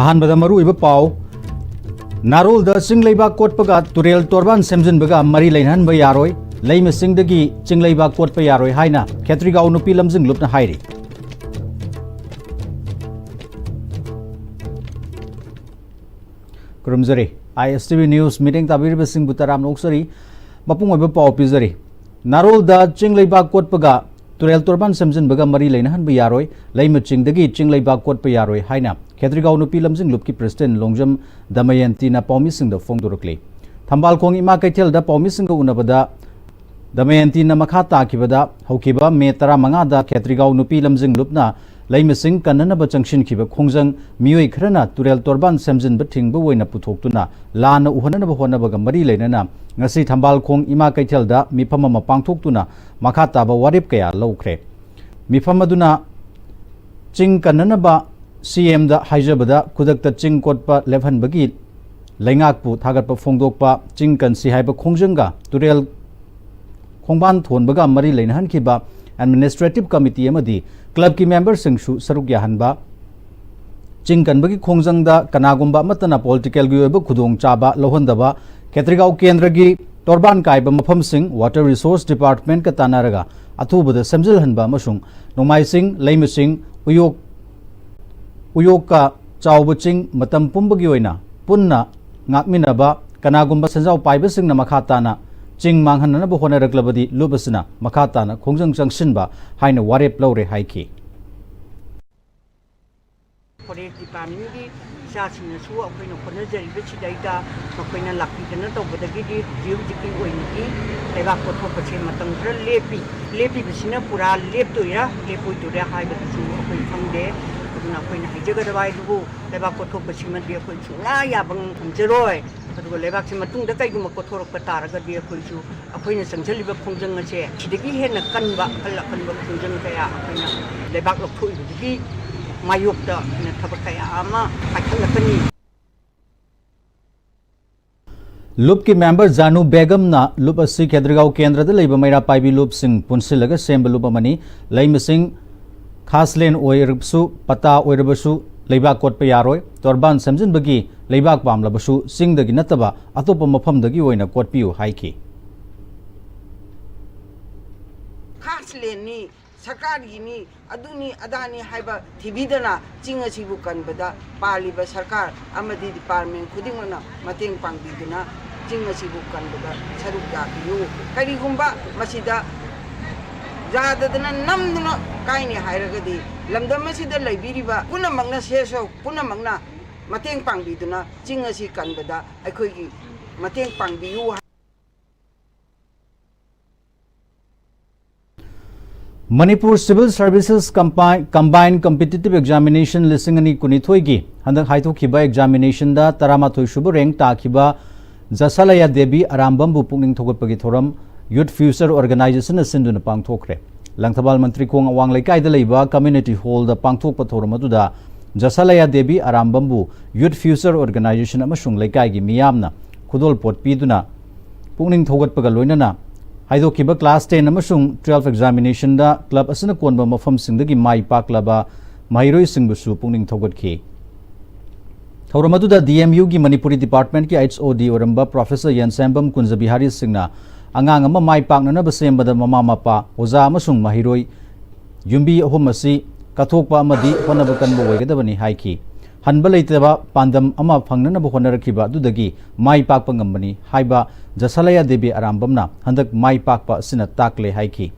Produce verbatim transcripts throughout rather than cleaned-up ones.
ꯑꯍꯥꯟꯕꯗ ꯃꯔꯨꯑꯣꯏꯕ ꯄꯥꯎ꯫ ꯅꯥꯔꯣꯜꯗ ꯆꯤꯡ ꯂꯩꯕꯥꯛ ꯀꯣꯠꯄꯒ ꯇꯨꯔꯦꯜ ꯇꯣꯔꯕꯥꯟ ꯁꯦꯝꯖꯤꯟꯕꯒ ꯃꯔꯤ ꯂꯩꯅꯍꯟꯕ ꯌꯥꯔꯣꯏ, ꯂꯩꯃꯁꯤꯡꯗꯒꯤ ꯆꯤꯡ ꯂꯩꯕꯥꯛ ꯀꯣꯠꯄ ꯌꯥꯔꯣꯏ ꯍꯥꯏꯅ ꯈꯦꯇ꯭ꯔꯤꯒꯥꯎ ꯅꯨꯄꯤ ꯂꯝꯖꯤꯡ ꯂꯨꯞꯅ ꯍꯥꯏꯔꯤ꯫ ꯈꯨꯔꯨꯝꯖꯔꯤ꯫ ISTV News meeting ꯇꯥꯕꯤꯔꯤꯕꯁꯤꯡꯕꯨ ꯇꯔꯥꯝꯅ ꯑꯣꯛꯆꯔꯤ꯫ ꯃꯄꯨꯡ ꯑꯣꯏꯕ ꯄꯥꯎ ꯄꯤꯖꯔꯤ꯫ ꯅꯥꯔꯣꯜꯗ ꯆꯤꯡ ꯂꯩꯕꯥꯛ ꯀꯣꯠꯄꯒ ꯇꯨꯔꯦꯜ ꯇꯣꯔꯕꯥꯟ ꯁꯦꯝꯖꯤꯟꯕꯒ ꯃꯔꯤ ꯂꯩꯅꯍꯟꯕ ꯌꯥꯔꯣꯏ, ꯂꯩꯃ ꯆꯤꯡꯗꯒꯤ ꯆꯤꯡ ꯂꯩꯕꯥꯛ ꯀꯣꯠꯄ ꯌꯥꯔꯣꯏ ꯍꯥꯏꯅ ꯈꯦꯇ꯭ꯔꯤꯒꯥꯎ ꯅꯨꯄꯤ ꯂꯝꯖꯤꯡ ꯂꯨꯞꯀꯤ President ꯂꯣꯡꯖꯝ ꯗꯃꯌꯟꯇꯤꯅ ꯄꯥꯎꯃꯤꯁꯤꯡꯗ ꯐꯣꯡꯗꯣꯔꯛꯂꯤ꯫ ꯊꯝꯕꯥꯜꯈꯣꯡ ꯏꯃꯥ ꯀꯩꯊꯦꯜꯗ ꯄꯥꯎꯃꯤꯁꯤꯡꯒ ꯎꯅꯕꯗ ꯗꯃꯌꯟꯇꯤꯅ ꯃꯈꯥ ꯇꯥꯈꯤꯕꯗ, ꯍꯧꯈꯤꯕ ꯃꯦ ꯇꯔꯥꯃꯉꯥꯗ ꯈꯦꯇ꯭ꯔꯤꯒꯥꯎ ꯅꯨꯄꯤ ꯂꯝꯖꯤꯡ ꯂꯨꯞꯅ ꯂꯩꯃꯁꯤꯡ ꯀꯟꯅꯅꯕ ꯆꯪꯁꯤꯟꯈꯤꯕ ꯈꯣꯡꯖꯪ ꯃꯤꯑꯣꯏ ꯈꯔꯅ ꯇꯨꯔꯦꯜ ꯇꯣꯔꯕꯥꯟ ꯁꯦꯝꯖꯤꯟꯕ ꯊꯤꯡꯕ ꯑꯣꯏꯅ ꯄꯨꯊꯣꯛꯇꯨꯅ ꯂꯥꯟꯅ ꯎꯍꯟꯅꯕ ꯍꯣꯠꯅꯕꯒ ꯃꯔꯤ ꯂꯩꯅꯅ ꯉꯁꯤ ꯊꯝꯕꯥꯜꯈꯣꯡ ꯏꯃꯥ ꯀꯩꯊꯦꯜꯗ ꯃꯤꯐꯝ ꯑꯃ ꯄꯥꯡꯊꯣꯛꯇꯨꯅ ꯃꯈꯥ ꯇꯥꯕ ꯋꯥꯔꯦꯞ ꯀꯌꯥ ꯂꯧꯈ꯭ꯔꯦ꯫ ꯃꯤꯐꯝ ꯑꯗꯨꯅ ꯆꯤꯡ ꯀꯟꯅꯅꯕ CMꯗ ꯍꯥꯏꯖꯕꯗ ꯈꯨꯗꯛꯇ ꯆꯤꯡ ꯀꯣꯠꯄ ꯂꯦꯞꯍꯟꯕꯒꯤ ꯂꯩꯉꯥꯛꯄꯨ ꯊꯥꯒꯠꯄ ꯐꯣꯡꯗꯣꯛꯄ, ꯆꯤꯡ ꯀꯟꯁꯤ ꯍꯥꯏꯕ ꯈꯣꯡꯖꯪꯒ ꯇꯨꯔꯦꯜ ꯈꯣꯡꯕꯥꯟ ꯊꯣꯟꯕꯒ ꯃꯔꯤ ꯂꯩꯅꯍꯟꯈꯤꯕ Administrative Committee ꯑꯃꯗꯤ clubꯀꯤ memberꯁꯤꯡꯁꯨ ꯁꯔꯨꯛ ꯌꯥꯍꯟꯕ, ꯆꯤꯡ ꯀꯟꯕꯒꯤ ꯈꯣꯡꯖꯪꯗ ꯀꯅꯥꯒꯨꯝꯕ ꯑꯃꯠꯇꯅ politicalꯒꯤ ꯑꯣꯏꯕ ꯈꯨꯗꯣꯡꯆꯥꯕ ꯂꯧꯍꯟꯗꯕ, ꯈꯦꯇ꯭ꯔꯤꯒꯥꯎ ꯀꯦꯟꯗ꯭ꯔꯒꯤ ꯇꯣꯔꯕꯥꯟ ꯀꯥꯏꯕ ꯃꯐꯝꯁꯤꯡ Water Resource Departmentꯀ ꯇꯥꯟꯅꯔꯒ ꯑꯊꯨꯕꯗ ꯁꯦꯝꯖꯤꯜꯍꯟꯕ ꯑꯃꯁꯨꯡ ꯅꯣꯡꯃꯥꯏꯆꯤꯡ, ꯂꯩꯃꯆꯤꯡ, ꯎꯌꯣꯛ, ꯎꯌꯣꯛꯀ ꯆꯥꯎꯕ ꯆꯤꯡ ꯃꯇꯝ ꯄꯨꯝꯕꯒꯤ ꯑꯣꯏꯅ ꯄꯨꯟꯅ ꯉꯥꯛꯃꯤꯟꯅꯕ, ꯀꯅꯥꯒꯨꯝꯕ ꯁꯦꯟꯖꯥꯎ ꯄꯥꯏꯕꯁꯤꯡꯅ ꯃꯈꯥ ꯇꯥꯅ ꯆꯤꯡ ꯃꯥꯡꯍꯟꯅꯅꯕ ꯍꯣꯠꯅꯔꯛꯂꯕꯗꯤ ꯂꯨꯞ ꯑꯁꯤꯅ ꯃꯈꯥ ꯇꯥꯅ ꯈꯣꯡꯖꯪ ꯆꯪꯁꯤꯟꯕ ꯍꯥꯏꯅ ꯋꯥꯔꯦꯞ ꯂꯧꯔꯦ ꯍꯥꯏꯈꯤ꯫ Forest Departmentꯀꯤ ꯏꯆꯥꯁꯤꯡꯅꯁꯨ ꯑꯩꯈꯣꯏꯅ ꯍꯣꯠꯅꯖꯔꯤꯕꯁꯤꯗꯩꯗ ꯃꯈꯣꯏꯅ ꯂꯥꯛꯄꯤꯗꯅ ꯇꯧꯕꯗꯒꯤꯗꯤ ꯍꯧꯖꯤꯛ ꯍꯧꯖꯤꯛꯀꯤ ꯑꯣꯏꯅꯗꯤ ꯂꯩꯕꯥꯛ ꯀꯣꯠꯊꯣꯛꯄꯁꯦ ꯃꯇꯝ ꯈꯔ ꯂꯦꯞꯄꯤ꯫ ꯂꯦꯞꯄꯤꯕꯁꯤꯅ ꯄꯨꯔꯥ ꯂꯦꯞꯇꯣꯏꯔꯥ ꯂꯦꯞꯄꯣꯏꯗꯣꯏꯔꯥ ꯍꯥꯏꯕꯗꯨꯁꯨ ꯑꯩꯈꯣꯏ ꯈꯪꯗꯦ꯫ ꯑꯗꯨꯅ ꯑꯩꯈꯣꯏꯅ ꯍꯥꯏꯖꯒꯗꯕ ꯍꯥꯏꯕꯨ ꯂꯩꯕꯥꯛ ꯀꯣꯠꯊꯣꯛꯄꯁꯤꯃꯗꯤ ꯑꯩꯈꯣꯏ ꯁꯨꯡꯌꯥ ꯌꯥꯕ ꯉꯝꯖꯔꯣꯏ꯫ ꯑꯗꯨꯒ ꯂꯩꯕꯥꯛꯁꯤ ꯃꯇꯨꯡꯗ ꯀꯩꯒꯨꯝꯕ ꯀꯣꯠꯊꯣꯔꯛꯄ ꯇꯥꯔꯒꯗꯤ ꯑꯩꯈꯣꯏꯁꯨ ꯑꯩꯈꯣꯏꯅ ꯆꯪꯁꯤꯜꯂꯤꯕ ꯈꯣꯡꯖꯪ ꯑꯁꯦ ꯁꯤꯗꯒꯤ ꯍꯦꯟꯅ ꯀꯟꯕ, ꯑꯀꯜ ꯑꯀꯟꯕ ꯈꯣꯡꯖꯪ ꯀꯌꯥ ꯑꯩꯈꯣꯏꯅ ꯂꯩꯕꯥꯛ ꯂꯧꯊꯣꯛꯏꯕꯗꯨꯒꯤ ꯃꯥꯌꯣꯛꯇ ꯑꯩꯈꯣꯏꯅ ꯊꯕꯛ ꯀꯌꯥ ꯑꯃ ꯄꯥꯏꯈꯠꯂꯛꯀꯅꯤ꯫ ꯂꯨꯞꯀꯤ member ꯖꯥꯅꯨ ꯕꯦꯒꯝꯅ ꯂꯨꯞ ꯑꯁꯤ ꯈꯦꯗ꯭ꯔꯤꯒꯥꯎ ꯀꯦꯟꯗ꯭ꯔꯗ ꯂꯩꯕ ꯃꯩꯔꯥ ꯄꯥꯏꯕꯤ ꯂꯨꯞꯁꯤꯡ ꯄꯨꯟꯁꯤꯜꯂꯒ ꯁꯦꯝꯕ ꯂꯨꯞ ꯑꯃꯅꯤ꯫ ꯂꯩꯃꯁꯤꯡ ꯈꯥꯁꯂꯦꯟ ꯑꯣꯏꯔꯕꯁꯨ, ꯄꯇꯥ ꯑꯣꯏꯔꯕꯁꯨ, ꯂꯩꯕꯥꯛ ꯀꯣꯠꯄ ꯌꯥꯔꯣꯏ꯫ ꯇꯣꯔꯕꯥꯟ ꯁꯦꯝꯖꯤꯟꯕꯒꯤ ꯂꯩꯕꯥꯛ ꯄꯥꯝꯂꯕꯁꯨ ꯆꯤꯡꯗꯒꯤ ꯅꯠꯇꯕ ꯑꯇꯣꯞꯄ ꯃꯐꯝꯗꯒꯤ ꯑꯣꯏꯅ ꯀꯣꯠꯄꯤꯌꯨ ꯍꯥꯏꯈꯤ꯫ ꯈꯥꯁ ꯂꯦꯟꯅꯤ, ꯁꯔꯀꯥꯔꯒꯤꯅꯤ, ꯑꯗꯨꯅꯤ ꯑꯗꯥꯅꯤ ꯍꯥꯏꯕ ꯊꯤꯕꯤꯗꯅ ꯆꯤꯡ ꯑꯁꯤꯕꯨ ꯀꯟꯕꯗ ꯄꯥꯜꯂꯤꯕ ꯁꯔꯀꯥꯔ ꯑꯃꯗꯤ ꯗꯤꯄꯥꯔꯠꯃꯦꯟ ꯈꯨꯗꯤꯡꯃꯛꯅ ꯃꯇꯦꯡ ꯄꯥꯡꯕꯤꯗꯨꯅ ꯆꯤꯡ ꯑꯁꯤꯕꯨ ꯀꯟꯕꯗ ꯁꯔꯨꯛ ꯌꯥꯕꯤꯌꯨ꯫ ꯀꯔꯤꯒꯨꯝꯕ ꯃꯁꯤꯗ ꯌꯥꯗꯗꯅ ꯅꯝꯗꯨꯅ ꯀꯥꯏꯅꯤ ꯍꯥꯏꯔꯒꯗꯤ ꯂꯝꯗꯝ ꯑꯁꯤꯗ ꯂꯩꯕꯤꯔꯤꯕ ꯄꯨꯝꯅꯃꯛꯅ, ꯁꯦꯁ ꯄꯨꯝꯅꯃꯛꯅ ꯃꯇꯦꯡ ꯄꯥꯡꯕꯤꯗꯨꯅ ꯆꯤꯡ ꯑꯁꯤ ꯀꯟꯕꯗ ꯑꯩꯈꯣꯏꯒꯤ ꯃꯇꯦꯡ ꯄꯥꯡꯕꯤꯌꯨ꯫ Manipur Civil Services Combine Competitive Examination ꯂꯤꯁꯤꯡ ꯑꯅꯤ ꯀꯨꯟꯅꯤꯊꯣꯏꯒꯤ ꯍꯟꯗꯛ ꯍꯥꯏꯗꯣꯛꯈꯤꯕ examination ꯗ ꯇꯔꯥꯃꯥꯊꯣꯏ ꯁꯨꯕ rank ꯇꯥꯈꯤꯕ ꯖꯁꯥꯂꯌꯥ ꯗꯦꯕꯤ ꯑꯔꯥꯝꯕꯝꯕꯨ ꯄꯨꯛꯅꯤꯡ ꯊꯧꯒꯠꯄꯒꯤ ꯊꯧꯔꯝ Youth Future Organization ꯅ ꯁꯤꯟꯗꯨꯅ ꯄꯥꯡꯊꯣꯛꯈ꯭ꯔꯦ꯫ ꯂꯪꯊꯕꯥꯜ ꯃꯟꯇ꯭ꯔꯤ ꯈꯣꯡ ꯑꯋꯥꯡ ꯂꯩꯀꯥꯏꯗ ꯂꯩꯕ community hall ꯗ ꯄꯥꯡꯊꯣꯛꯄ ꯊꯧꯔꯝ ꯑꯗꯨꯗ ꯖꯁꯥꯂꯌꯥ ꯗꯦꯕꯤ ꯑꯔꯥꯝꯕꯝꯕꯨ Youth Future Organization ꯑꯃꯁꯨꯡ ꯂꯩꯀꯥꯏꯒꯤ ꯃꯤꯌꯥꯝꯅ ꯈꯨꯗꯣꯜꯄꯣꯠ ꯄꯤꯗꯨꯅ ꯄꯨꯛꯅꯤꯡ ꯊꯧꯒꯠꯄꯒ ꯂꯣꯏꯅꯅ ꯍꯥꯏꯗꯣꯛꯈꯤꯕ class ten ꯑꯃꯁꯨꯡ twelve examination ꯗ club ꯑꯁꯤꯅ ꯀꯣꯟꯕ ꯃꯐꯝꯁꯤꯡꯗꯒꯤ ꯃꯥꯏ ꯄꯥꯛꯂꯕ ꯃꯍꯩꯔꯣꯏꯁꯤꯡꯕꯨꯁꯨ ꯄꯨꯛꯅꯤꯡ ꯊꯧꯒꯠꯈꯤ꯫ ꯊꯧꯔꯝ ꯑꯗꯨꯗ D M U ꯒꯤ ꯃꯅꯤꯄꯨꯔꯤ department ꯀꯤ H O D ꯑꯣꯏꯔꯝꯕ Professor ꯌꯦꯟꯁꯦꯝꯕꯝ ꯀꯨꯟꯖꯕꯤꯍꯥꯔꯤ ꯁꯤꯡꯅ ꯑꯉꯥꯡ ꯑꯃ ꯃꯥꯏ ꯄꯥꯛꯅꯅꯕ ꯁꯦꯝꯕꯗ ꯃꯃꯥ ꯃꯄꯥ, ꯑꯣꯖꯥ ꯑꯃꯁꯨꯡ ꯃꯍꯩꯔꯣꯏ ꯌꯨꯝꯕꯤ ꯑꯍꯨꯝ ꯑꯁꯤ ꯀꯠꯊꯣꯛꯄ ꯑꯃꯗꯤ ꯍꯣꯠꯅꯕ ꯀꯟꯕ ꯑꯣꯏꯒꯗꯕꯅꯤ ꯍꯥꯏꯈꯤ꯫ ꯍꯟꯕ ꯂꯩꯇꯕ ꯄꯥꯟꯗꯝ ꯑꯃ ꯐꯪꯅꯅꯕ ꯍꯣꯠꯅꯔꯛꯈꯤꯕ ꯑꯗꯨꯗꯒꯤ ꯃꯥꯏ ꯄꯥꯛꯄ ꯉꯝꯕꯅꯤ ꯍꯥꯏꯕ ꯖꯁꯥꯂꯌꯥ ꯗꯦꯕꯤ ꯑꯔꯥꯝꯕꯝꯅ ꯍꯟꯗꯛ ꯃꯥꯏ ꯄꯥꯛꯄ ꯑꯁꯤꯅ ꯇꯥꯛꯂꯦ ꯍꯥꯏꯈꯤ꯫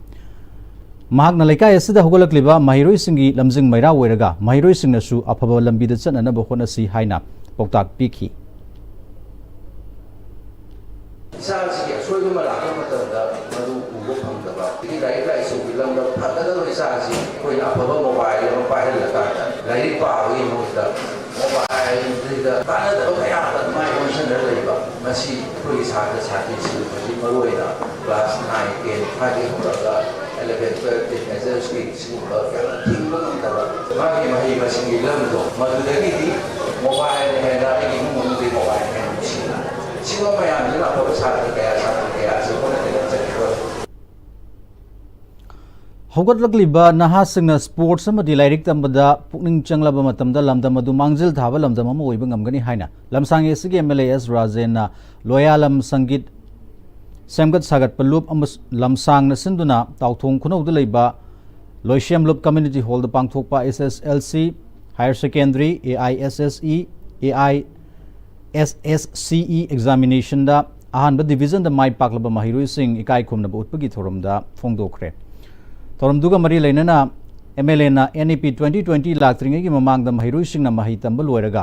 ꯃꯍꯥꯛꯅ ꯂꯩꯀꯥꯏ ꯑꯁꯤꯗ ꯍꯧꯒꯠꯂꯛꯂꯤꯕ ꯃꯍꯩꯔꯣꯏꯁꯤꯡꯒꯤ ꯂꯝꯖꯤꯡ ꯃꯩꯔꯥ ꯑꯣꯏꯔꯒ ꯃꯍꯩꯔꯣꯏꯁꯤꯡꯅꯁꯨ ꯑꯐꯕ ꯂꯝꯕꯤꯗ ꯆꯠꯅꯅꯕ ꯍꯣꯠꯅꯁꯤ ꯍꯥꯏꯅ ꯄꯥꯎꯇꯥꯛ ꯄꯤꯈꯤ꯫ ꯏꯆꯥꯁꯤꯒꯤ ꯑꯁꯣꯏꯕ ꯑꯃ ꯂꯥꯛꯄ ꯃꯇꯝꯗ ꯃꯗꯨ ꯎꯕ ꯐꯪꯗꯕ, ꯑꯗꯒꯤ ꯂꯥꯏꯔꯤꯛ ꯂꯥꯏꯁꯨꯒꯤ ꯂꯝꯗ ꯐꯒꯗꯕ ꯏꯆꯥꯁꯤ ꯑꯩꯈꯣꯏꯅ ꯑꯐꯕ mobile ꯑꯃ ꯄꯥꯏꯍꯜꯂꯀꯥꯟꯗ ꯂꯥꯏꯔꯤꯛ ꯄꯥꯕꯒꯤ ꯃꯍꯨꯠꯇ mobile ꯁꯤꯗ ꯀꯥꯟꯅꯗꯕ ꯀꯌꯥꯗ ꯃꯥꯏ ꯑꯣꯟꯁꯤꯟꯅ ꯂꯩꯕ, ꯃꯁꯤ ꯑꯩꯈꯣꯏꯒꯤ ꯁꯥꯇ꯭ꯔ ꯁꯥꯇ꯭ꯔꯤꯁꯤꯡ ꯍꯧꯖꯤꯛ ꯃꯔꯨꯑꯣꯏꯅ class nine, ten, five ꯇꯒꯤ ꯍꯧꯔꯒ eleven, twelve, teenagers ꯀꯤ ꯁꯤꯒꯨꯝꯕ ꯀꯌꯥ ꯊꯤꯡꯕ ꯉꯝꯗꯕ, ꯃꯥꯒꯤ ꯃꯍꯩ ꯃꯁꯤꯡꯒꯤ ꯂꯝꯗꯣ ꯃꯗꯨꯗꯒꯤꯗꯤ mobile ꯅ ꯍꯦꯟꯅ, ꯑꯩꯒꯤ ꯏꯃꯨꯡ ꯃꯅꯨꯡꯗꯒꯤ mobile ꯅ ꯍꯦꯟꯅ ꯅꯨꯡꯁꯤꯅ, ꯁꯤꯒꯨꯝꯕ ꯃꯌꯥꯝꯁꯤꯅ ꯑꯐꯕ ꯁꯥꯇ꯭ꯔ ꯀꯌꯥ, ꯁꯥꯇ꯭ꯔ ꯀꯌꯥꯁꯤ ꯍꯣꯠꯅꯗꯅ ꯆꯠꯈꯤꯕ꯫ ꯍꯧꯒꯠꯂꯛꯂꯤꯕ ꯅꯍꯥꯁꯤꯡꯅ sports ꯑꯃꯗꯤ ꯂꯥꯏꯔꯤꯛ ꯇꯝꯕꯗ ꯄꯨꯛꯅꯤꯡ ꯆꯪꯂꯕ ꯃꯇꯝꯗ ꯂꯝꯗꯝ ꯑꯗꯨ ꯃꯥꯡꯖꯤꯜ ꯊꯥꯕ ꯂꯝꯗꯝ ꯑꯃ ꯑꯣꯏꯕ ꯉꯝꯒꯅꯤ ꯍꯥꯏꯅ ꯂꯝꯁꯥꯡ ꯑꯦꯁꯤꯒꯤ MLA ꯑꯦꯁ ꯔꯥꯖꯦꯟꯅ ꯂꯣꯌꯥꯂꯝ ꯁꯪꯒꯤꯠ ꯁꯦꯝꯒꯠ ꯁꯥꯒꯠꯄ ꯂꯨꯞ ꯑꯃꯁꯨꯡ ꯂꯝꯁꯥꯡꯅ ꯁꯤꯟꯗꯨꯅ ꯇꯥꯎꯊꯣꯡ ꯈꯨꯅꯧꯗ ꯂꯩꯕ ꯂꯣꯏꯁꯦꯝ ꯂꯨꯞ community hall ꯗ ꯄꯥꯡꯊꯣꯛꯄ SSLC, higher secondary, AISSE, AI SSCE examination ꯗ ꯑꯍꯥꯟꯕ division ꯗ ꯃꯥꯏ ꯄꯥꯛꯂꯕ ꯃꯍꯩꯔꯣꯏꯁꯤꯡ ꯏꯀꯥꯏ ꯈꯨꯝꯅꯕ ꯎꯠꯄꯒꯤ ꯊꯧꯔꯝꯗ ꯐꯣꯡꯗꯣꯛꯈ꯭ꯔꯦ꯫ ꯊꯧꯔꯝꯗꯨꯒ ꯃꯔꯤ ꯂꯩꯅꯅ MLA ꯅ NEP twenty twenty ꯂꯥꯛꯇ꯭ꯔꯤꯉꯩꯒꯤ ꯃꯃꯥꯡꯗ ꯃꯍꯩꯔꯣꯏꯁꯤꯡꯅ ꯃꯍꯩ ꯇꯝꯕ ꯂꯣꯏꯔꯒ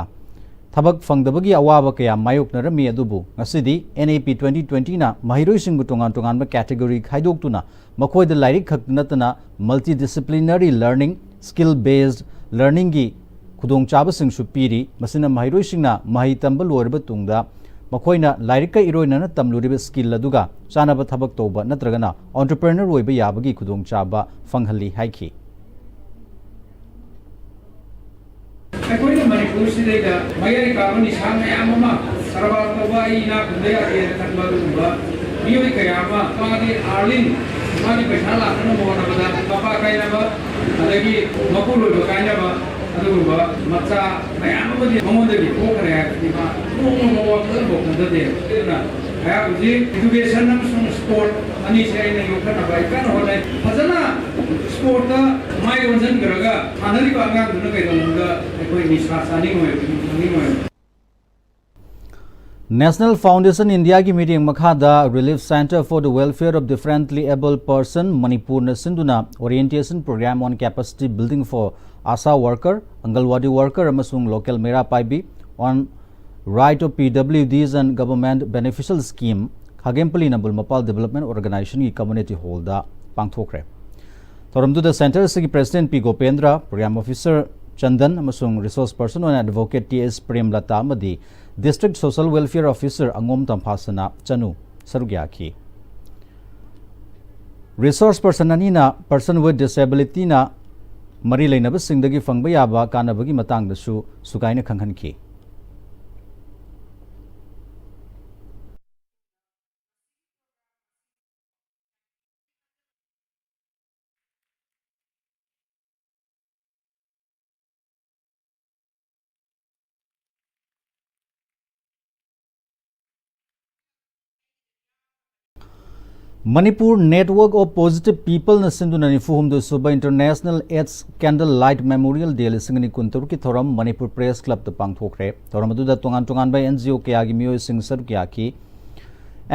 ꯊꯕꯛ ꯐꯪꯗꯕꯒꯤ ꯑꯋꯥꯕ ꯀꯌꯥ ꯃꯥꯌꯣꯛꯅꯔꯝꯃꯤ, ꯑꯗꯨꯕꯨ ꯉꯁꯤꯗꯤ NEP twenty twenty ꯅ ꯃꯍꯩꯔꯣꯏꯁꯤꯡꯕꯨ ꯇꯣꯉꯥꯟ ꯇꯣꯉꯥꯟꯕ category ꯈꯥꯏꯗꯣꯛꯇꯨꯅ ꯃꯈꯣꯏꯗ ꯂꯥꯏꯔꯤꯛ ꯈꯛꯇ ꯅꯠꯇꯅ multidisciplinary learning, skill based learning ꯒꯤ ꯈꯨꯗꯣꯡꯆꯥꯕꯁꯤꯡꯁꯨ ꯄꯤꯔꯤ꯫ ꯃꯁꯤꯅ ꯃꯍꯩꯔꯣꯏꯁꯤꯡꯅ ꯃꯍꯩ ꯇꯝꯕ ꯂꯣꯏꯔꯕ ꯇꯨꯡꯗ ꯃꯈꯣꯏꯅ ꯂꯥꯏꯔꯤꯛꯀ ꯏꯔꯣꯏꯅꯅ ꯇꯝꯂꯨꯔꯤꯕ skill ꯑꯗꯨꯒ ꯆꯥꯅꯕ ꯊꯕꯛ ꯇꯧꯕ ꯅꯠꯇ꯭ꯔꯒꯅ entrepreneur ꯑꯣꯏꯕ ꯌꯥꯕꯒꯤ ꯈꯨꯗꯣꯡꯆꯥꯕ ꯐꯪꯍꯜꯂꯤ ꯍꯥꯏꯈꯤ꯫ ꯑꯩꯈꯣꯏꯅ ꯃꯅꯤꯄꯨꯔꯁꯤꯗꯩꯗ ꯃꯌꯥꯏ ꯀꯥꯕ ꯅꯤꯁꯥ ꯃꯌꯥꯝ ꯑꯃ ꯀꯔꯕꯥꯔ ꯇꯧꯕ, ꯑꯩ ꯏꯅꯥꯛ ꯈꯨꯟꯕ ꯌꯥꯗꯦꯅ ꯈꯟꯕ ꯑꯗꯨꯒꯨꯝꯕ ꯃꯤꯑꯣꯏ ꯀꯌꯥ ꯑꯃ, ꯃꯥꯒꯤ earning, ꯃꯥꯒꯤ ꯄꯩꯁꯥ ꯂꯥꯛꯅꯅꯕ ꯍꯣꯠꯅꯕꯗ ꯃꯄꯥ ꯀꯥꯏꯅꯕ, ꯑꯗꯒꯤ ꯃꯄꯨꯔꯣꯏꯕ ꯀꯥꯏꯅꯕ, ꯑꯗꯨꯒꯨꯝꯕ ꯃꯆꯥ ꯃꯌꯥꯝ ꯑꯃꯗꯤ ꯃꯉꯣꯟꯗꯒꯤ ꯊꯣꯛꯈ꯭ꯔꯦ ꯍꯥꯏꯕꯁꯤ ꯃꯥ ꯅꯣꯡꯃ ꯃꯋꯥ ꯈꯟꯕ ꯈꯟꯖꯗꯦ꯫ ꯑꯗꯨꯅ ꯑꯩꯍꯥꯛ ꯍꯧꯖꯤꯛ education ꯑꯃꯁꯨꯡ sport ꯑꯅꯤꯁꯦ ꯑꯩꯅ ꯌꯣꯛꯈꯠꯅꯕ ꯑꯩ ꯀꯟꯅ ꯍꯣꯠꯅꯩ꯫ ꯐꯖꯅ sportꯇ ꯃꯥꯏ ꯑꯣꯟꯁꯤꯟꯈ꯭ꯔꯒ ꯁꯥꯟꯅꯔꯤꯕ ꯑꯉꯥꯡꯗꯨꯅ ꯀꯩꯗꯧꯅꯨꯡꯗ ꯑꯩꯈꯣꯏ ꯅꯤꯁꯥ ꯆꯥꯅꯤꯡꯉꯣꯏ, ꯊꯛꯅꯤꯡꯉꯣꯏ꯫ National Foundation Indiaꯒꯤ ꯃꯤꯠꯌꯦꯡ ꯃꯈꯥꯗ Relief Centre for the Welfare of Differently Abled Person ꯃꯅꯤꯄꯨꯔꯅ ꯁꯤꯟꯗꯨꯅ orientation program on capacity building for ASHA worker, anganwadi worker ꯑꯃꯁꯨꯡ local ꯃꯩꯔꯥ ꯄꯥꯏꯕꯤ on right of PWDs and government beneficial scheme ꯈꯥꯒꯦꯝꯄꯜꯂꯤ ꯅꯝꯕꯨꯜ ꯃꯄꯥꯜ development organizationꯒꯤ community hallꯗ ꯄꯥꯡꯊꯣꯛꯈ꯭ꯔꯦ꯫ ꯊꯧꯔꯝꯗꯨꯗ centre ꯑꯁꯤꯒꯤ president ꯄꯤ ꯒꯣꯄꯦꯟꯗ꯭ꯔ, program officer ꯆꯟꯗꯟ ꯑꯃꯁꯨꯡ resource person ꯑꯣꯏꯅ advocate T ꯑꯦꯁ ꯄ꯭ꯔꯦꯝꯂꯇꯥ ꯑꯃꯗꯤ district social welfare officer ꯑꯉꯣꯝ ꯇꯝꯐꯥꯁꯅꯥ ꯆꯅꯨ ꯁꯔꯨꯛ ꯌꯥꯈꯤ꯫ Resource person ꯑꯅꯤꯅ person with disabilityꯅ ꯃꯔꯤ ꯂꯩꯅꯕꯁꯤꯡꯗꯒꯤ ꯐꯪꯕ ꯌꯥꯕ ꯀꯥꯟꯅꯕꯒꯤ ꯃꯇꯥꯡꯗꯁꯨ ꯁꯨꯒꯥꯏꯅ ꯈꯪꯍꯟꯈꯤ꯫ Manipur Network of Positive People ꯅ ꯁꯤꯟꯗꯨꯅ ꯅꯤꯐꯨ ꯍꯨꯝꯗꯣꯏ ꯁꯨꯕ International AIDS Candle Light Memorial Day ꯂꯤꯁꯤꯡ ꯑꯅꯤ ꯀꯨꯟꯇꯔꯨꯛꯀꯤ ꯊꯧꯔꯝ ꯃꯅꯤꯄꯨꯔ ꯄ꯭ꯔꯦꯁ ꯀ꯭ꯂꯕꯇ ꯄꯥꯡꯊꯣꯛꯈ꯭ꯔꯦ꯫ ꯊꯧꯔꯝ ꯑꯗꯨꯗ ꯇꯣꯉꯥꯟ ꯇꯣꯉꯥꯟꯕ N G O ꯀꯌꯥꯒꯤ ꯃꯤꯑꯣꯏꯁꯤꯡ ꯁꯔꯨꯛ ꯌꯥꯈꯤ꯫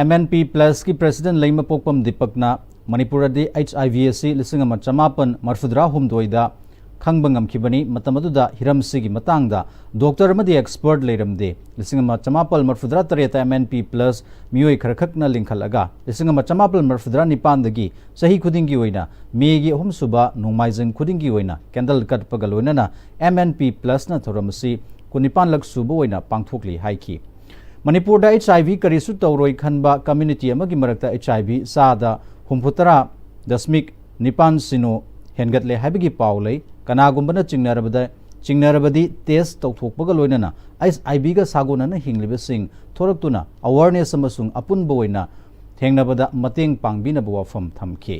M N P Plus ꯀꯤ president ꯂꯩꯃꯄꯣꯛꯄꯝ ꯗꯤꯄꯛꯅ ꯃꯅꯤꯄꯨꯔꯗꯗꯤ H I V ꯑꯁꯤ ꯂꯤꯁꯤꯡ ꯑꯃ ꯆꯃꯥꯄꯟ ꯃꯔꯐꯨꯇꯔꯥ ꯍꯨꯝꯗꯣꯏꯗ ꯈꯪꯕ ꯉꯝꯈꯤꯕꯅꯤ꯫ ꯃꯇꯝ ꯑꯗꯨꯗ ꯍꯤꯔꯝꯁꯤꯒꯤ ꯃꯇꯥꯡꯗ doctor ꯑꯃꯗꯤ expert ꯂꯩꯔꯝꯗꯦ꯫ ꯂꯤꯁꯤꯡ ꯑꯃ ꯆꯃꯥꯄꯜ ꯃꯔꯐꯨꯇꯔꯥ ꯇꯔꯦꯠꯇ M N P Plus ꯃꯤꯑꯣꯏ ꯈꯔꯈꯛꯅ ꯂꯤꯡꯈꯠꯂꯒ ꯂꯤꯁꯤꯡ ꯑꯃ ꯆꯃꯥꯄꯜ ꯃꯔꯐꯨꯇꯔꯥ ꯅꯤꯄꯥꯟꯗꯒꯤ ꯆꯍꯤ ꯈꯨꯗꯤꯡꯒꯤ ꯑꯣꯏꯅ ꯃꯦꯒꯤ ꯑꯍꯨꯝꯁꯨꯕ ꯅꯣꯡꯃꯥꯏꯖꯤꯡ ꯈꯨꯗꯤꯡꯒꯤ ꯑꯣꯏꯅ candle ꯀꯠꯄꯒ ꯂꯣꯏꯅꯅ M N P Plus ꯅ ꯊꯧꯔꯝ ꯑꯁꯤ ꯀꯨꯟꯅꯤꯄꯥꯟꯂꯛ ꯁꯨꯕ ꯑꯣꯏꯅ ꯄꯥꯡꯊꯣꯛꯂꯤ ꯍꯥꯏꯈꯤ꯫ ꯃꯅꯤꯄꯨꯔꯗ H I V ꯀꯔꯤꯁꯨ ꯇꯧꯔꯣꯏ ꯈꯟꯕ community ꯑꯃꯒꯤ ꯃꯔꯛꯇ H I V ꯆꯥꯗ ꯍꯨꯝꯐꯨꯇꯔꯥ ꯗꯁꯃꯤꯛ ꯅꯤꯄꯥꯟ ꯁꯤꯅꯣ ꯍꯦꯟꯒꯠꯂꯦ ꯍꯥꯏꯕꯒꯤ ꯄꯥꯎ ꯂꯩ꯫ ꯀꯅꯥꯒꯨꯝꯕꯅ ꯆꯤꯡꯅꯔꯕꯗ, ꯆꯤꯡꯅꯔꯕꯗꯤ test ꯇꯧꯊꯣꯛꯄꯒ ꯂꯣꯏꯅꯅ H I V ꯒ ꯁꯥꯒꯣꯟꯅꯅ ꯍꯤꯡꯂꯤꯕꯁꯤꯡ ꯊꯣꯔꯛꯇꯨꯅ awareness ꯑꯃꯁꯨꯡ ꯑꯄꯨꯟꯕ ꯑꯣꯏꯅ ꯊꯦꯡꯅꯕꯗ ꯃꯇꯦꯡ ꯄꯥꯡꯕꯤꯅꯕ ꯋꯥꯐꯝ ꯊꯝꯈꯤ꯫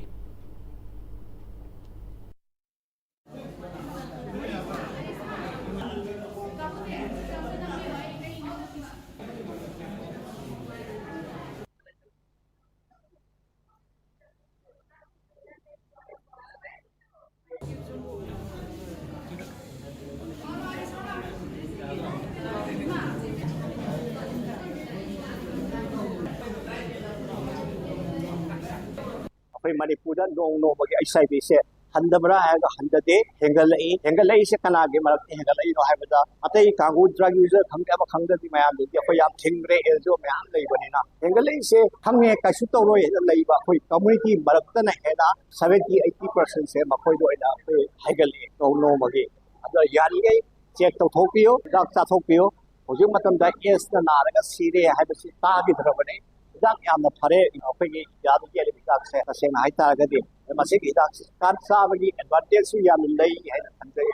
ꯑꯩꯈꯣꯏ ꯃꯅꯤꯄꯨꯔꯗ ꯅꯣꯡ ꯅꯣꯡꯃꯒꯤ H I V ꯁꯦ ꯍꯟꯊꯕ꯭ꯔꯥ ꯍꯥꯏꯔꯒ ꯍꯟꯊꯗꯦ, ꯍꯦꯟꯒꯠꯂꯛꯏ꯫ ꯍꯦꯟꯒꯠꯂꯛꯏꯁꯦ ꯀꯅꯥꯒꯤ ꯃꯔꯛꯇ ꯍꯦꯟꯒꯠꯂꯛꯏꯅꯣ ꯍꯥꯏꯕꯗ, ꯑꯇꯩ ꯀꯥꯡꯕꯨ drug user ꯈꯪꯗꯦ, ꯑꯃ ꯈꯪꯗꯕꯤ ꯃꯌꯥꯝꯗꯨꯗꯤ ꯑꯩꯈꯣꯏ ꯌꯥꯝ ꯊꯤꯡꯈ꯭ꯔꯦ, N G O ꯃꯌꯥꯝ ꯂꯩꯕꯅꯤꯅ꯫ ꯍꯦꯟꯒꯠꯂꯛꯏꯁꯦ ꯈꯪꯉꯦ, ꯀꯩꯁꯨ ꯇꯧꯔꯣꯏ ꯍꯥꯏꯅ ꯂꯩꯕ ꯑꯩꯈꯣꯏ community ꯃꯔꯛꯇꯅ ꯍꯦꯟꯅ seventy eighty percent ꯁꯦ ꯃꯈꯣꯏꯗ ꯑꯣꯏꯅ ꯑꯩꯈꯣꯏ ꯍꯦꯟꯒꯠꯂꯛꯑꯦ ꯅꯣꯡ ꯅꯣꯡꯃꯒꯤ꯫ ꯑꯗꯣ ꯌꯥꯔꯤꯉꯩ check ꯇꯧꯊꯣꯛꯄꯤꯌꯨ, ꯍꯤꯗꯥꯛ ꯆꯥꯊꯣꯛꯄꯤꯌꯨ꯫ ꯍꯧꯖꯤꯛ ꯃꯇꯝꯗ AIDS ꯅ ꯅꯥꯔꯒ ꯁꯤꯔꯦ ꯍꯥꯏꯕꯁꯤ ꯇꯥꯈꯤꯗ꯭ꯔꯕꯅꯤ꯫ ꯍꯤꯗꯥꯛ ꯌꯥꯝꯅ ꯐꯔꯦ꯫ ꯑꯩꯈꯣꯏꯒꯤ ꯏꯟꯗꯤꯌꯥꯗ ꯌꯦꯜꯂꯤꯕ ꯍꯤꯗꯥꯛꯁꯦ ꯇꯁꯦꯡꯅ ꯍꯥꯏꯇꯥꯔꯒꯗꯤ ꯃꯁꯤꯒꯤ ꯍꯤꯗꯥꯛꯁꯤ ꯀꯥꯟ ꯆꯥꯕꯒꯤ advantage ꯁꯨ ꯌꯥꯝꯅ ꯂꯩ ꯍꯥꯏꯅ ꯈꯟꯖꯩ꯫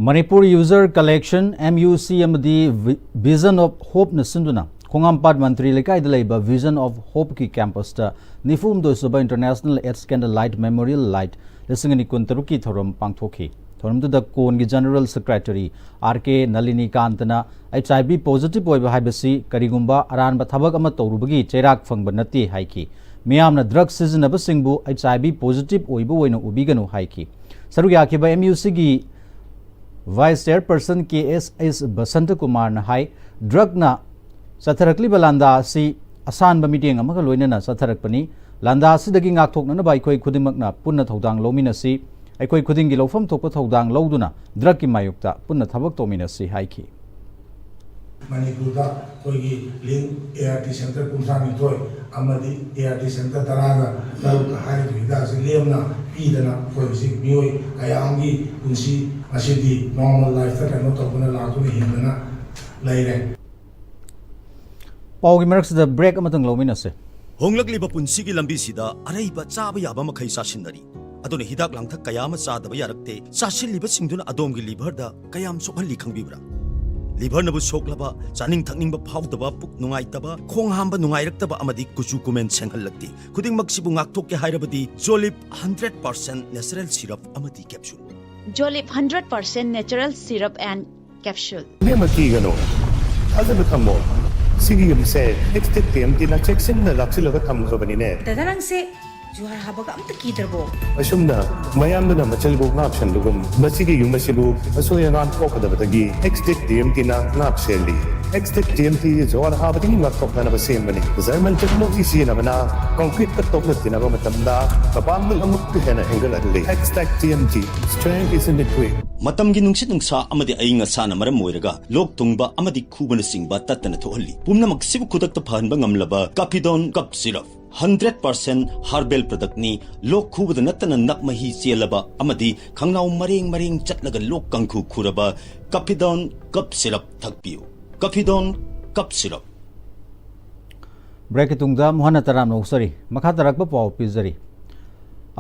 Manipur User Collection, M U C, ꯑꯃꯗꯤ Vi-, Vision of Hope ꯅ ꯁꯤꯟꯗꯨꯅ ꯈꯣꯡꯉꯥꯝꯄꯥꯠ ꯃꯟꯇ꯭ꯔꯤ ꯂꯩꯀꯥꯏꯗ ꯂꯩꯕ Vision of Hope ꯀꯤ campus ꯇ ꯅꯤꯐꯨ ꯍꯨꯝꯗꯣꯏ ꯁꯨꯕ International AIDS Candle Light Memorial Light ꯂꯤꯁꯤꯡ ꯑꯅꯤ ꯀꯨꯟꯇꯔꯨꯛꯀꯤ ꯊꯧꯔꯝ ꯄꯥꯡꯊꯣꯛꯈꯤ꯫ ꯊꯧꯔꯝꯗꯨꯗ ꯀꯣꯟꯒꯤ General Secretary R K ꯅꯂꯤꯅꯤꯀꯥꯟꯇꯅ H I V positive ꯑꯣꯏꯕ ꯍꯥꯏꯕꯁꯤ ꯀꯔꯤꯒꯨꯝꯕ ꯑꯔꯥꯟꯕ ꯊꯕꯛ ꯑꯃ ꯇꯧꯔꯨꯕꯒꯤ ꯆꯩꯔꯥꯛ ꯐꯪꯕ ꯅꯠꯇꯦ ꯍꯥꯏꯈꯤ꯫ ꯃꯤꯌꯥꯝꯅ drug ꯁꯤꯖꯤꯟꯅꯕꯁꯤꯡꯕꯨ H I V positive ꯑꯣꯏꯕ ꯑꯣꯏꯅ ꯎꯕꯤꯒꯅꯨ ꯍꯥꯏꯈꯤ꯫ ꯁꯔꯨꯛ ꯌꯥꯈꯤꯕ M U C ꯒꯤ Vice Chairperson K S S Basanta ꯀꯨꯃꯥꯔꯅ ꯍꯥꯏ, drugꯅ ꯆꯠꯊꯔꯛꯂꯤꯕ ꯂꯥꯟꯗꯥ ꯑꯁꯤ ꯑꯁꯥꯟꯕ ꯃꯤꯠꯌꯦꯡ ꯑꯃꯒ ꯂꯣꯏꯅꯅ ꯆꯠꯊꯔꯛꯄꯅꯤ꯫ ꯂꯥꯟꯗꯥ ꯑꯁꯤꯗꯒꯤ ꯉꯥꯛꯊꯣꯛꯅꯅꯕ ꯑꯩꯈꯣꯏ ꯈꯨꯗꯤꯡꯃꯛꯅ ꯄꯨꯟꯅ ꯊꯧꯗꯥꯡ ꯂꯧꯃꯤꯟꯅꯁꯤ꯫ ꯑꯩꯈꯣꯏ ꯈꯨꯗꯤꯡꯒꯤ ꯂꯧꯐꯝ ꯊꯣꯛꯄ ꯊꯧꯗꯥꯡ ꯂꯧꯗꯨꯅ drugꯀꯤ ꯃꯥꯌꯣꯛꯇ ꯄꯨꯟꯅ ꯊꯕꯛ ꯇꯧꯃꯤꯟꯅꯁꯤ ꯍꯥꯏꯈꯤ꯫ ꯃꯅꯤꯄꯨꯔꯗ ꯑꯩꯈꯣꯏꯒꯤ ꯂꯤꯡ ART center ꯀꯨꯟꯊ꯭ꯔꯥ ꯅꯤꯊꯣꯏ ꯑꯃꯗꯤ ART center ꯇꯔꯥꯒ ꯇꯔꯨꯛ ꯍꯥꯏꯔꯤꯕ ꯍꯤꯗꯥꯛꯁꯤ ꯂꯦꯝꯅ ꯄꯤꯗꯅ ꯑꯩꯈꯣꯏ ꯍꯧꯖꯤꯛ ꯃꯤꯑꯣꯏ ꯀꯌꯥ ꯑꯃꯒꯤ ꯄꯨꯟꯁꯤ ꯉꯁꯤꯗꯤ normal lifeꯇ ꯀꯩꯅꯣ ꯇꯧꯗꯅ ꯂꯥꯛꯇꯨꯅ ꯍꯤꯡꯗꯅ ꯂꯩꯔꯦ꯫ ꯄꯥꯎꯒꯤ ꯃꯔꯛꯁꯤꯗ break ꯑꯃꯇꯪ ꯂꯧꯃꯤꯟꯅꯁꯦ꯫ ꯍꯣꯡꯂꯛꯂꯤꯕ ꯄꯨꯟꯁꯤꯒꯤ ꯂꯝꯕꯤꯁꯤꯗ ꯑꯔꯩꯕ ꯆꯥꯕ ꯌꯥꯕ ꯃꯈꯩ ꯆꯥꯁꯤꯟꯅꯔꯤ꯫ ꯑꯗꯨꯅ ꯍꯤꯗꯥꯛ ꯂꯥꯡꯊꯛ ꯀꯌꯥ ꯑꯃ ꯆꯥꯗꯕ ꯌꯥꯔꯛꯇꯦ꯫ ꯆꯥꯁꯤꯜꯂꯤꯕꯁꯤꯡꯗꯨꯅ ꯑꯗꯣꯝꯒꯤ liverꯗ ꯀꯌꯥꯝ ꯁꯣꯛꯍꯜꯂꯤ ꯈꯪꯕꯤꯕ꯭ꯔꯥ? Liverꯅꯕꯨ ꯁꯣꯛꯂꯕ, ꯆꯥꯅꯤꯡ ꯊꯛꯅꯤꯡꯕ ꯐꯥꯎꯗꯕ, ꯄꯨꯛ ꯅꯨꯡꯉꯥꯏꯇꯕ, ꯈꯣꯡ ꯍꯥꯝꯕ ꯅꯨꯡꯉꯥꯏꯔꯛꯇꯕ ꯑꯃꯗꯤ ꯀꯨꯆꯨ ꯀꯨꯃꯦꯟ ꯁꯦꯡꯍꯜꯂꯛꯇꯦ꯫ ꯈꯨꯗꯤꯡꯃꯛꯁꯤꯕꯨ ꯉꯥꯛꯊꯣꯛꯀꯦ ꯍꯥꯏꯔꯕꯗꯤ Jolib hundred percent natural syrup ꯑꯃꯗꯤ capsule꯫ Jolib hundred percent natural syrup and capsule. ꯏꯕꯦꯝꯃ ꯀꯤꯒꯅꯨ, ꯊꯥꯖꯕ ꯊꯝꯃꯣ꯫ ꯁꯤꯒꯤ ꯌꯨꯝꯁꯦ Extech TMTꯅ ꯆꯦꯛꯁꯤꯟꯅ ꯂꯥꯛꯁꯤꯜꯂꯒ ꯊꯝꯈ꯭ꯔꯕꯅꯤꯅꯦ꯫ ꯗꯗꯥ ꯅꯪꯁꯦ ꯖꯨꯍꯥꯔ ꯍꯥꯕꯒ ꯑꯝꯇ ꯀꯤꯗ꯭ꯔꯕꯣ? ꯑꯁꯨꯝꯅ ꯃꯌꯥꯝꯗꯨꯅ ꯃꯆꯜꯕꯨ ꯉꯥꯛꯁꯟꯕꯒꯨꯝ ꯃꯁꯤꯒꯤ ꯌꯨꯝ ꯑꯁꯤꯕꯨ ꯑꯁꯣꯏ ꯑꯉꯥꯝ ꯊꯣꯛꯀꯗꯕꯗꯒꯤ Extech TMTꯅ ꯉꯥꯛ ꯁꯦꯜꯂꯤ꯫ Extech TMT ꯖꯨꯍꯥꯔ ꯍꯥꯕꯗꯒꯤ ꯉꯥꯛꯊꯣꯛꯅꯅꯕ ꯁꯦꯝꯕꯅꯤ꯫ German technology ꯁꯤꯖꯤꯟꯅꯕꯅ concreteꯀ ꯇꯣꯛꯅ ꯇꯤꯟꯅꯕ ꯃꯇꯝꯗ ꯃꯄꯥꯡꯒꯜ ꯑꯃꯨꯛꯀ ꯍꯦꯟꯅ ꯍꯦꯟꯒꯠꯍꯜꯂꯤ꯫ Extech TMT, strength is in the grit꯫ ꯃꯇꯝꯒꯤ ꯅꯨꯡꯁꯤꯠ ꯅꯨꯡꯁꯥ ꯑꯃꯗꯤ ꯑꯏꯪ ꯑꯁꯥꯅ ꯃꯔꯝ ꯑꯣꯏꯔꯒ ꯂꯣꯛ ꯊꯨꯡꯕ ꯑꯃꯗꯤ ꯈꯨꯕꯅꯆꯤꯡꯕ ꯇꯠꯇꯅ ꯊꯣꯛꯍꯜꯂꯤ꯫ ꯄꯨꯝꯅꯃꯛꯁꯤꯕꯨ ꯈꯨꯗꯛꯇ ꯐꯍꯟꯕ ꯉꯝꯂꯕ Capidone Cough Syrup, hundred percent herbal productꯅꯤ꯫ ꯂꯣꯛ ꯈꯨꯕꯗ ꯅꯠꯇꯅ ꯅꯞ ꯃꯍꯤ ꯆꯦꯜꯂꯕ ꯑꯃꯗꯤ ꯈꯪꯅꯥꯎ ꯃꯔꯦꯡ ꯃꯔꯦꯡ ꯆꯠꯂꯒ ꯂꯣꯛ ꯀꯥꯡꯈꯨ ꯈꯨꯔꯕ Capidone Cough Syrup ꯊꯛꯄꯤꯌꯨ꯫ Capidone Cough Syrup꯫ Breakꯀꯤ ꯇꯨꯡꯗ ꯃꯨꯍꯟꯅ ꯇꯔꯥꯝꯅ ꯑꯣꯛꯆꯔꯤ꯫ ꯃꯈꯥ ꯇꯥꯔꯛꯄ ꯄꯥꯎ ꯄꯤꯖꯔꯤ꯫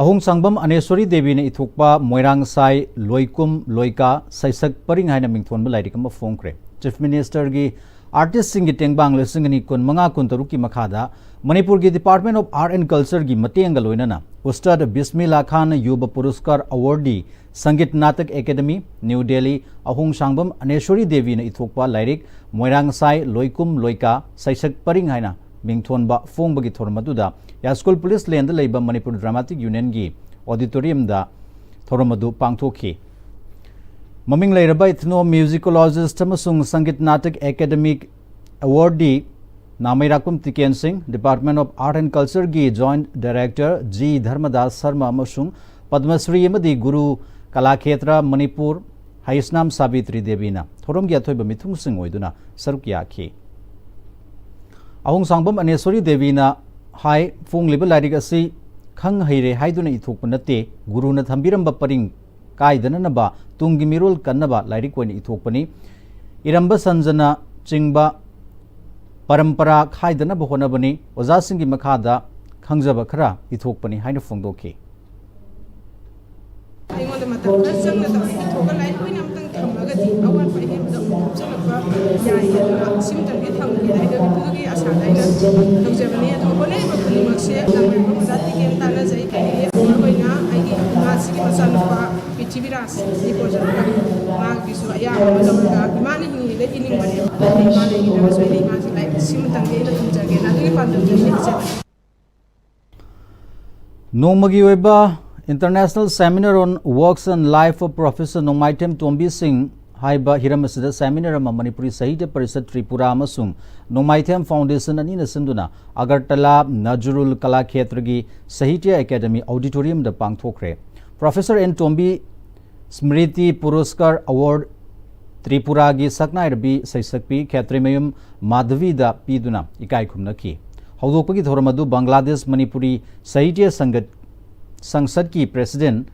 ꯑꯍꯣꯡ ꯁꯥꯡꯕꯝ ꯑꯅꯦꯁꯣꯔꯤ ꯗꯦꯕꯤꯅ ꯏꯊꯣꯛꯄ ꯃꯣꯏꯔꯥꯡ ꯁꯥꯏ ꯂꯣꯏꯀꯨꯝ ꯂꯣꯏꯀꯥ ꯁꯩꯁꯛ ꯄꯔꯤꯡ ꯍꯥꯏꯅ ꯃꯤꯡꯊꯣꯟꯕ ꯂꯥꯏꯔꯤꯛ ꯑꯃ ꯐꯣꯡꯈ꯭ꯔꯦ꯫ Chief Ministerꯒꯤ ꯑꯥꯔꯇꯤꯁꯁꯤꯡꯒꯤ ꯇꯦꯡꯕꯥꯡ ꯂꯤꯁꯤꯡ ꯑꯅꯤ ꯀꯨꯟ ꯃꯉꯥ ꯀꯨꯟ ꯇꯔꯨꯛꯀꯤ ꯃꯈꯥꯗ ꯃꯅꯤꯄꯨꯔꯒꯤ Department of Art and Cultureꯒꯤ ꯃꯇꯦꯡꯒ ꯂꯣꯏꯅꯅ ꯎꯁꯇꯥꯗ ꯕꯤꯁꯃꯤꯜꯂꯥ ꯈꯥꯟ ꯌꯨꯕ ꯄꯨꯔꯁꯀꯥꯔ ꯑꯦꯋꯥꯔꯗꯤ ꯁꯪꯒꯤꯠ ꯅꯥꯇꯛ ꯑꯦꯀꯥꯗꯦꯃꯤ, ꯅ꯭ꯌꯨ ꯗꯦꯜꯂꯤ, ꯑꯍꯣꯡꯁꯥꯡꯕꯝ ꯑꯅꯦꯁꯣꯔꯤ ꯗꯦꯕꯤꯅ ꯏꯊꯣꯛꯄ ꯂꯥꯏꯔꯤꯛ ꯃꯣꯏꯔꯥꯡ ꯁꯥꯏ ꯂꯣꯏꯀꯨꯝ ꯂꯣꯏꯀꯥ ꯁꯩꯁꯛ ꯄꯔꯤꯡ ꯍꯥꯏꯅ ꯃꯤꯡꯊꯣꯟꯕ ꯐꯣꯡꯕꯒꯤ ꯊꯧꯔꯝ ꯑꯗꯨꯗ ꯌꯥꯏꯁ꯭ꯀꯨꯜ ꯄꯨꯂꯤꯁ ꯂꯦꯟꯗ ꯂꯩꯕ ꯃꯅꯤꯄꯨꯔ ꯗ꯭ꯔꯥꯃꯥꯇꯤꯛ ꯌꯨꯅꯤꯌꯟꯒꯤ ꯑꯣꯗꯤꯇꯣꯔꯤꯌꯝꯗ ꯊꯧꯔꯝ ꯑꯗꯨ ꯄꯥꯡꯊꯣꯛꯈꯤ꯫ ꯃꯃꯤꯡ ꯂꯩꯔꯕ ꯏꯊꯅꯣ ꯃ꯭ꯌꯨꯖꯤꯀꯣꯂꯣꯖꯤꯁ꯭ꯠ ꯑꯃꯁꯨꯡ ꯁꯪꯒꯤꯠ ꯅꯥꯇꯛ ꯑꯦꯀꯥꯗꯦꯃꯤ ꯑꯦꯋꯥꯔꯗꯤ ꯅꯥꯃꯩꯔꯥꯛꯄꯝ ꯇꯤꯀꯦꯟ ꯁꯤꯡ, Department of Art and Cultureꯒꯤ Joint Director ꯖꯤ ꯙꯔꯃꯗꯥꯁ ꯁꯔꯃ ꯑꯃꯁꯨꯡ ꯄꯗꯃꯁ꯭ꯔꯤ ꯑꯃꯗꯤ ꯒꯨꯔꯨ ꯀꯂꯥꯈꯦꯇ꯭ꯔ ꯃꯅꯤꯄꯨꯔ ꯍꯩꯁꯅꯥꯝ ꯁꯥꯕꯤꯇ꯭ꯔꯤ ꯗꯦꯕꯤꯅ ꯊꯧꯔꯝꯒꯤ ꯑꯊꯣꯏꯕ ꯃꯤꯊꯨꯡꯁꯤꯡ ꯑꯣꯏꯗꯨꯅ ꯁꯔꯨꯛ ꯌꯥꯈꯤ꯫ ꯑꯍꯣꯡꯁꯥꯡꯕꯝ ꯑꯅꯦꯁꯣꯔꯤ ꯗꯦꯕꯤꯅ ꯍꯥꯏ, ꯐꯣꯡꯂꯤꯕ ꯂꯥꯏꯔꯤꯛ ꯑꯁꯤ ꯈꯪ ꯍꯩꯔꯦ ꯍꯥꯏꯗꯨꯅ ꯏꯊꯣꯛꯄ ꯅꯠꯇꯦ, ꯒꯨꯔꯨꯅ ꯊꯝꯕꯤꯔꯝꯕ ꯄꯔꯤꯡ ꯀꯥꯏꯗꯅꯅꯕ ꯇꯨꯡꯒꯤ ꯃꯤꯔꯣꯜ ꯀꯟꯅꯕ ꯂꯥꯏꯔꯤꯛ ꯑꯣꯏꯅ ꯏꯊꯣꯛꯄꯅꯤ꯫ ꯏꯔꯝꯕ ꯁꯟꯖꯅ ꯆꯤꯡꯕ ꯄꯔꯝꯄꯔꯥ ꯈꯥꯏꯗꯅꯕ ꯍꯣꯠꯅꯕꯅꯤ꯫ ꯑꯣꯖꯥꯁꯤꯡꯒꯤ ꯃꯈꯥꯗ ꯈꯪꯖꯕ ꯈꯔ ꯏꯊꯣꯛꯄꯅꯤ ꯍꯥꯏꯅ ꯐꯣꯡꯗꯣꯛꯈꯤ꯫ ꯑꯩꯉꯣꯟꯗ ꯃꯇꯝ ꯈꯔ ꯆꯪꯅ ꯇꯧꯔꯦ꯫ ꯏꯊꯣꯛꯑꯒ ꯂꯥꯏꯔꯤꯛ ꯑꯣꯏꯅ ꯑꯃꯇꯪ ꯊꯝꯃꯒꯗꯤ ꯑꯋꯥꯠꯄ ꯑꯍꯦꯟꯕꯗ ꯑꯃꯨꯛ ꯍꯥꯞꯆꯤꯜꯂꯛꯄ ꯌꯥꯏ꯫ ꯑꯗꯨꯅ ꯁꯤꯃꯇꯪꯗꯤ ꯊꯝꯒꯦ ꯍꯥꯏꯖꯕꯒꯤ ꯑꯗꯨꯒꯤ ꯑꯥꯁꯥꯗ ꯑꯩꯅ ꯇꯧꯖꯕꯅꯤ꯫ ꯑꯗꯨꯒ ꯍꯣꯠꯅꯔꯤꯕ ꯈꯨꯗꯤꯡꯃꯛꯁꯦ ꯅꯪꯅ ꯑꯣꯖꯥ ꯇꯤꯀꯦꯟ ꯇꯥꯟꯅꯖꯩ꯫ ꯑꯩꯒꯤ ꯃꯔꯨꯑꯣꯏꯅ ꯑꯩꯒꯤ ꯏꯃꯥꯁꯤꯒꯤ ꯃꯆꯥꯅꯨꯄꯥ ꯄ꯭ꯔꯤꯊꯤꯕꯤꯔꯥꯖ ꯅꯤꯀꯣꯖꯟ ꯃꯥꯒꯤꯁꯨ ꯑꯌꯥꯝꯕ ꯑꯃ ꯂꯧꯔꯒ ꯏꯃꯥꯅ ꯍꯤꯡꯉꯤꯉꯩꯗ ꯏꯅꯤꯡꯕꯅꯦꯕ꯫ ꯏꯃꯥ ꯂꯩꯈꯤꯗ꯭ꯔꯒꯁꯨ ꯑꯩꯅ ꯏꯃꯥꯁꯦ ꯂꯥꯏꯔꯤꯛ ꯁꯤꯃꯇꯪꯗꯤ ꯑꯩꯅ ꯊꯝꯖꯒꯦꯅ ꯑꯗꯨꯒꯤ ꯄꯥꯟꯗꯝꯗ ꯑꯩꯅ ꯏꯖꯕꯅꯤ꯫ ꯅꯣꯡꯃꯒꯤ ꯑꯣꯏꯕ International Seminar on Works and Life of Professor ꯅꯣꯡꯃꯥꯏꯊꯦꯝ ꯇꯣꯝꯕꯤ ꯁꯤꯡ ꯍꯥꯏꯕ ꯍꯤꯔꯝ ꯑꯁꯤꯗ seminar ꯑꯃ ꯃꯅꯤꯄꯨꯔꯤ ꯁꯥꯍꯤꯇ꯭ꯌ ꯄꯔꯤꯁꯠ ꯇ꯭ꯔꯤꯄꯨꯔꯥ ꯑꯃꯁꯨꯡ ꯅꯣꯡꯃꯥꯏꯊꯦꯝ Foundation ꯑꯅꯤꯅ ꯁꯤꯟꯗꯨꯅ ꯑꯒꯔꯇꯂꯥ ꯅꯖꯔꯨꯜ ꯀꯂꯥ ꯈꯦꯇ꯭ꯔꯒꯤ ꯁꯥꯍꯤꯇ꯭ꯌ ꯑꯦꯀꯥꯗꯦꯃꯤ ꯑꯣꯗꯤꯇꯣꯔꯤꯌꯝꯗ ꯄꯥꯡꯊꯣꯛꯈ꯭ꯔꯦ꯫ Professor N Tombi Smriti Puraskar award ꯇ꯭ꯔꯤꯄꯨꯔꯥꯒꯤ ꯁꯛꯅꯥꯏꯔꯕꯤ ꯁꯩꯁꯛꯄꯤ ꯈꯦꯇ꯭ꯔꯤꯃꯌꯨꯝ ꯃꯥꯙꯕꯤꯗ ꯄꯤꯗꯨꯅ ꯏꯀꯥꯏ ꯈꯨꯝꯅꯈꯤ꯫ ꯍꯧꯗꯣꯛꯄꯒꯤ ꯊꯧꯔꯝ ꯑꯗꯨ ꯕꯪꯒ꯭ꯂꯥꯗꯦꯁ ꯃꯅꯤꯄꯨꯔꯤ ꯁꯥꯍꯤꯇ꯭ꯌ ꯁꯪꯒꯠ-, ꯁꯪꯁꯠꯀꯤ president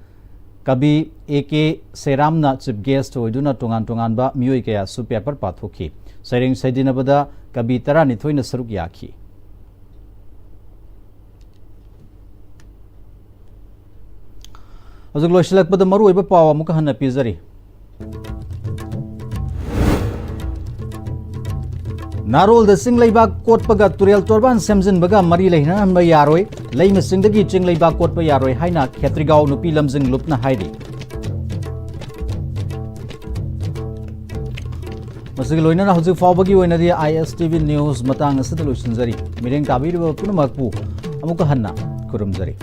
Kabi A K ꯁꯦꯔꯥꯝꯅ chief guest ꯑꯣꯏꯗꯨꯅ ꯇꯣꯉꯥꯟ ꯇꯣꯉꯥꯟꯕ ꯃꯤꯑꯣꯏ ꯀꯌꯥꯁꯨ ꯄꯦꯄꯔ ꯄꯥꯊꯣꯛꯈꯤ꯫ ꯁꯩꯔꯦꯡ ꯁꯩꯗꯤꯟꯅꯕꯗ ꯀꯕꯤ ꯇꯔꯥꯅꯤꯊꯣꯏꯅ ꯁꯔꯨꯛ ꯌꯥꯈꯤ꯫ ꯍꯧꯖꯤꯛ ꯂꯣꯏꯁꯤꯜꯂꯛꯄꯗ ꯃꯔꯨꯑꯣꯏꯕ ꯄꯥꯎ ꯑꯃꯨꯛꯀ ꯍꯟꯅ ꯄꯤꯖꯔꯤ꯫ ꯅꯥꯔꯣꯜꯗ ꯆꯤꯡ ꯂꯩꯕꯥꯛ ꯀꯣꯠꯄꯒ ꯇꯨꯔꯦꯜ ꯇꯣꯔꯕꯥꯟ ꯁꯦꯝꯖꯤꯟꯕꯒ ꯃꯔꯤ ꯂꯩꯅꯍꯟꯕ ꯌꯥꯔꯣꯏ, ꯂꯩꯃꯁꯤꯡꯗꯒꯤ ꯆꯤꯡ ꯂꯩꯕꯥꯛ ꯀꯣꯠꯄ ꯌꯥꯔꯣꯏ ꯍꯥꯏꯅ ꯈꯦꯇ꯭ꯔꯤꯒꯥꯎ ꯅꯨꯄꯤ ꯂꯝꯖꯤꯡ ꯂꯨꯞꯅ ꯍꯥꯏꯔꯤ꯫ ꯃꯁꯤꯒ ꯂꯣꯏꯅꯅ ꯍꯧꯖꯤꯛ ꯐꯥꯎꯕꯒꯤ ꯑꯣꯏꯅꯗꯤ ISTV news ꯃꯇꯥꯡ ꯑꯁꯤꯗ ꯂꯣꯏꯁꯤꯟꯖꯔꯤ꯫ ꯃꯤꯠꯌꯦꯡ ꯇꯥꯕꯤꯔꯤꯕ ꯄꯨꯝꯅꯃꯛꯄꯨ ꯑꯃꯨꯛꯀ ꯍꯟꯅ ꯈꯨꯔꯨꯝꯖꯔꯤ꯫